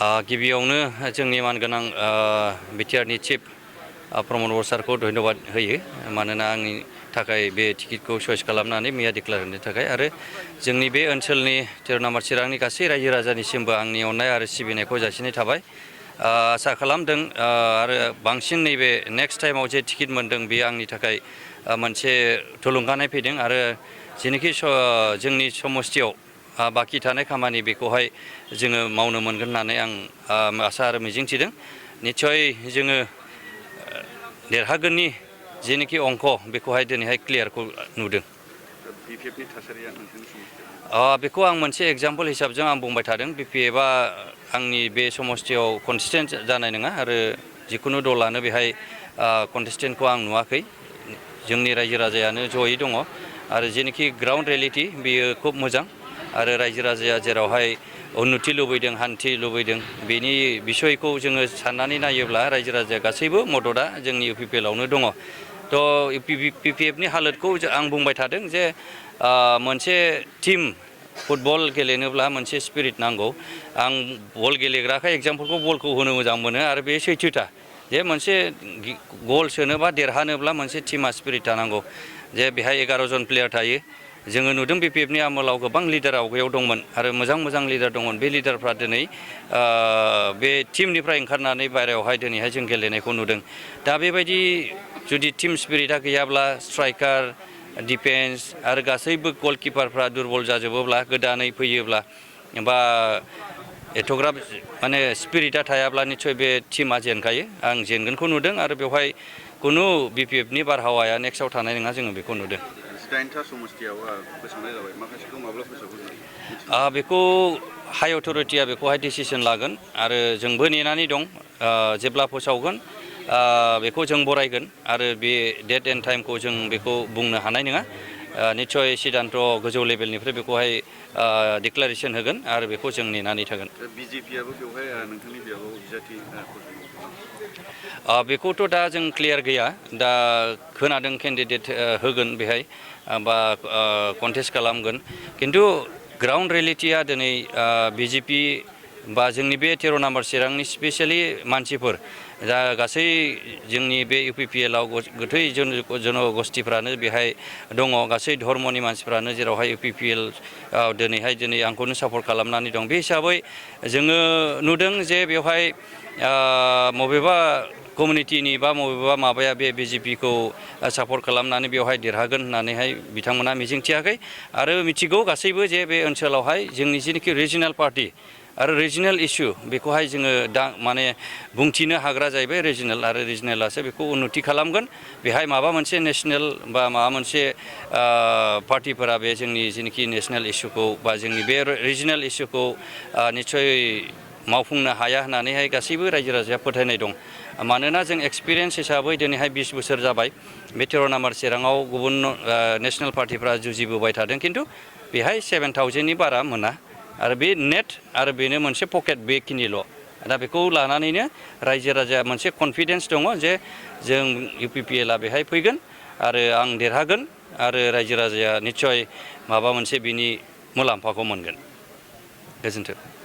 गिबियावनो जोंनि मानगोनां बिटिआरनि चिफ प्रमद बर सारखौ धन्यबाद होयो मानोना आंनि थाखाय बे टिकेटखौ चयस खालामनानै मैया डिक्लेयार होनो थाखाय आरो जोंनि बे ओनसोलनि 13 नम्बर चिरांनि गासै रायजो राजानिसिमबो आंनि अननाय आरो सिबिनायखौ जासिनाय थाबाय आसा खालामदों आरो बांसिन नैबे नेक्स्ट टाइमाव जे टिकेट मोनदों बेयो आंनि थाखाय मोनसे थुलुंगानाय फैदों आरो जेनोखि जोंनि समस्थियाव बाखि थानाय खामानि बेखौहाय जोङो मावनो मोनगोन होननानै आं आसा आरो मिजिंथिदों निस्सय जोङो देरहागोननि जेनोखि अंक बेखौहाय दिनैहाय क्लियारखौ नुदों बिपिएफनि थासारिया नोंथांनि समस्थियाव बेखौ आं मोनसे एग्जाम्पल हिसाबजों आं बुंबाय थादों बिपिएफआ आंनि बे समस्थियाव कन्सिस्टेन्ट जानाय नङा आरो जिखुनु दलानो बेहाय कन्टेस्टेन्टखौ आं नुवाखै जोंनि रायजो राजायानो जयै दङ आरो जेनोखि ग्राउन्ड रियेलिटि बेयो खुब मोजां आरो रायजो राजाया जेरावहाय उन्नति लुबैदों हान्थि लुबैदों बेनि बिसयखौ जोङो साननानै नायोब्ला रायजो राजाया गासैबो मददआ जोंनि इउपिपिएलआवनो दङ थ' बिपिएफनि हालोदखौ आं बुंबाय थादों जे मोनसे टिम फुटबल गेलेनोब्ला मोनसे स्पिरिट नांगौ आं बल गेलेग्राखाय एग्जाम्पलखौ बलखौ होनो मोजां मोनो आरो बे सैथोथा जे मोनसे गल सोनोबा देरहानोब्ला मोनसे टिमा स्पिरिट थानांगौ जे बेहाय 11 जन प्लेयार थायो जोङो नुदों बिपिएफनि आमोलाव गोबां लिडार आवगायाव दंमोन आरो मोजां लिडार दंमोन बे लिडारफ्रा दिनै बे टिमनिफ्राय ओंखारनानै बायरायावहाय दिनैहाय जों गेलेनायखौ नुदों दा बेबायदि जुदि टिम स्पिरिटआ गैयाब्ला स्ट्राइकार डिफेन्स आरो गासैबो गलकिपारफ्रा दुरबल जाजोबोब्ला गोदानै फैयोब्ला बा एथ'ग्राब माने स्पिरिटआ थायाब्ला निस्सय बे टिमा जेनखायो आं जेनगोनखौ नुदों आरो बेवहाय खुनु बिपिएफनि बारहावाया नेक्स्टआव थानाय नङा जोङो बेखौ नुदों 18टा समस्थियाव फोसावनाय जाबाय माखासेखौ माब्ला फोसावगोन बेखौ हाइ अथ'रिटिया बेखौहाय डिसिसन लागोन आरो जोंबो नेनानै दं जेब्ला फोसावगोन बेखौ जों बरायगोन आरो बे डेट एन्ड टाइमखौ जों बेखौ बुंनो हानाय नङा निस्सय सिदान्त गोजौ लेभेलनिफ्राय बेखौहाय डिक्लारेसन होगोन आरो बेखौ जों नेनानै थागोन बिजेपिआबो बेवहाय नोंथांनि बियाबाव बिजाथि बेखौथ' दा जों क्लियार गैया दा खोनादों केन्डिडेट होगोन बेहाय बा कन्टेस्ट खालामगोन खिन्थु ग्राउन्ड रियेलिटिया दिनै बिजेपि बा जोंनि बे 13 नम्बर चिरांनि स्पेसियेलि मानसिफोर दा गासै जोंनि बे इउपिपिएलआव गोथै जनगोष्ठिफ्रानो बेहाय दङ गासै धर्मनि मानसिफ्रानो जेरावहाय इउपिपिएल दिनै आंखौनो सापर्ट खालामनानै दं बे हिसाबै जोङो नुदों जे बेवहाय बबेबा कमिउनिटिनि बा बबेबा माबाया बे बिजेपिखौ सापर्ट खालामनानै बेवहाय देरहागोन होननानैहाय बिथांमोना मिजिंथियाखै आरो मिथिगौ गासैबो जे बे ओनसोलावहाय जोंनि जेनोखि रिजनेल पार्टि आरो रिजनेल इस्यु बेखौहाय जोङो दा माने बुंथिनो हाग्रा जाहैबाय रिजनेल आरो रिजनेलासो बेखौ उन्नति खालामगोन बेहाय माबा मोनसे नेसनेल बा माबा मोनसे पार्टिफोरा बे जोंनि जेनोखि नेसनेल इस्युखौ बा जोंनि बे रिजनेल इस्युखौ निस्सय मावफुंनो हाया होननानैहाय गासैबो रायजो राजाया फोथायनाय दं मानोना जों एक्सपिरियेन्स हिसाबै दिनैहाय 20 बोसोर जाबाय बे 13 नम्बर चिराङाव गुबुन नेसनेल पार्टिफ्रा जुजिबोबाय थादों खिन्थु बेहाय 7000नि बारा मोना आरो बे नेट आरो बेनो मोनसे पकेट बेखिनिल' दा बेखौ लानानैनो रायजो राजाया मोनसे कनफिडेन्स दङ जे जों इउपिपिएलआ बेहाय फैगोन आरो आं देरहागोन आरो रायजो राजाया निस्सय माबा मोनसे बिनि मुलाम्फाखौ मोनगोन गोजोन्थों